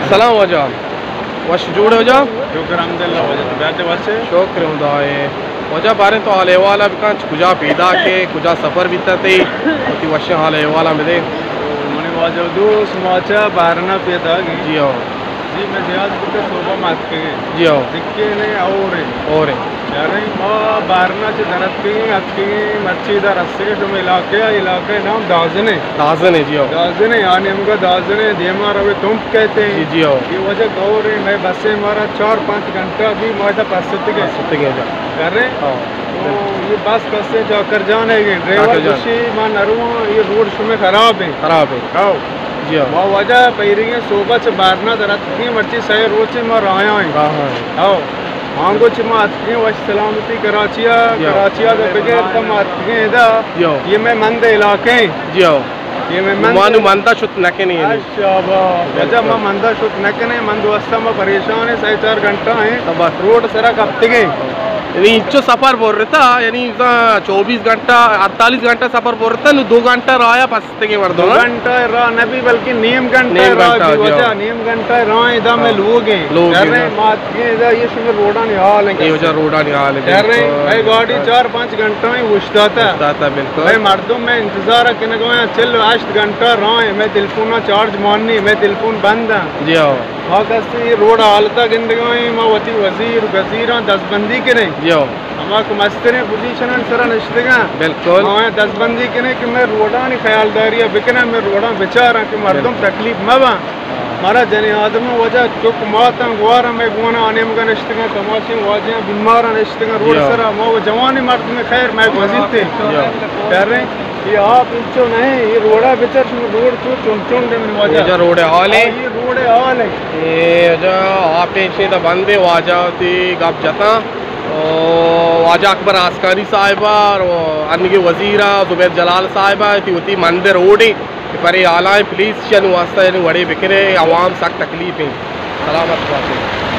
سلام واجہ، وش جوڑ ئے واجہ؟ شکر الحمدللہ واجہ، طبیعت وش ئے؟ شکر خدا ئے۔ واجہ باریں تو حال احوال بکن، کجا پیداک ئے، کجا سفر بیتا تئی، وتی وشیں حال احوال بدے۔ منی واجہ دوست، ما چہ بارنا پیداک ایں۔ جی ہو۔ جی، من زیات بوتہ صبح ما اتکگیں۔ جی ہو۔ دکے نے اور ایں۔ اور ایں۔ یاریں ما بارنا چہ در اتکگیں، اتکگیں، مرچی در رستگیں شمے علاقہ ءَ، علاقہ ءِ نام دازن ایں۔ دازن ایں، جی ہو۔ دازن ایں، آ نیمگا دازن ایں، دیما روے تمپ کہتے ہیں۔ جی، جی ہو۔ یہ واجہ گور ایں، مئے بس ایں، مارا چار پانچ گھنٹہ بھی ما ادا پستگیں۔ پستگیں جا۔ یاریں؟ ہاں۔ تو یہ بس کسے چاکر جان ئیگ ایں، ڈرائیور چاکر جان۔ گوشی ما نرواں، یہ روڈ شمے خراب ایں۔ خراب ایں۔ ہاؤ۔ جی ہاؤ۔ ما واجہ پیریگیں صوبہ چہ بارنا در اتکیں، مرچی سئے روچے ما راہا ایں۔ راہا ایں۔ ہاؤ۔ مانگو چہ ما اتکیں وش سلامتی کراچی ءَ، جی ہاؤ۔ کراچی ءَ بگر تا ما اتکیں ادا۔ جی ہاؤ۔ یہ مئے مند علاقہ ایں۔ جی ہاؤ۔ یہ مئے مند۔ ما نوں مندا شت نہ کنیں یعنی۔ شاباش۔ واجہ ما مندا شت نہ کنیں، مند واسطہ ما پریشان ایں، سئے چار گھنٹہ ایں۔ تو بس۔ روڈ سرا کپتگیں۔ یعنی انچو سفر برتا، یعنی انسان چوبیس گھنٹہ، اڑتالیس گھنٹہ سفر برتا، نوں دو گھنٹہ راہ ءَ پستگیں مردم۔ دو گھنٹہ راہ نہ بی، بلکہ نیم گھنٹہ نیم راہ گھنٹہ، بی جی۔ واجہ، نیم گھنٹہ راہ ایں، ادا مئے ہاں۔ لوگ ایں۔ لوگ ایں۔ یاریں ما اتکیں ادا، یہ شمے روڈانی حال ایں۔ یہ واجہ روڈانی حال ایں، یاریں، بالکل۔ مئے گاڑی چار پانچ گھنٹہ ایں اوشتاتا۔ اوشتاتا، بالکل۔ مئے مردم مئے انتظار کنگا ایں، چل ہشت گھنٹہ راہ ایں، مئے ٹیلیفون چارج مان نی، مئے ٹیلیفون بند ایں۔ جی ہاؤ۔ ما کسے یہ روڈ حالتا گندگا ایں، ما وتی وزیر و گزیراں دزبندی کنیں۔ جی ہاؤ۔ ہما کہ مستریں پوزیشنانی سرا نشتگاں۔ بالکل۔ ما آیاں دزبندی کنیں کہ مئے روڈانی خیالداری ءَ بکناں، مئے روڈاں بچاراں کہ مردم بالکل۔ تکلیف مہ باں۔ مارا جنیں آدماں واجہ چک ماتاں گواراں مئے گوناں آ نیمگا نشتگاں، کماشیں واجہاں بیماراں نشتگاں روڈ جی ہاؤ۔ سرا، ما و جوانیں مردمے خیر مئے گوزیت ایں۔ جی ہاؤ۔ شریں، یہ آپ انچو نہ ایں، یہ روڈا بچار شما روڈ چو چنڈ چنڈ ایں منی واجہ۔ یہ جا روڈ حال ایں۔ آ، یہ روڈ حال ایں۔ یہ جا آپ انچیں تا بند ایں، واجہ وتی گپ جتاں۔ او واجہ اکبر آسکانی صاحبہ اور انگے وزیرہ زبیر جلال صاحبہ، تی وتی مند روڈ ایں۔ کہ پرے حالاں پلیز شن واسطہ یعنی وڑے بکنے، عوام سک تکلیف ایں۔ سلامت بات ایں۔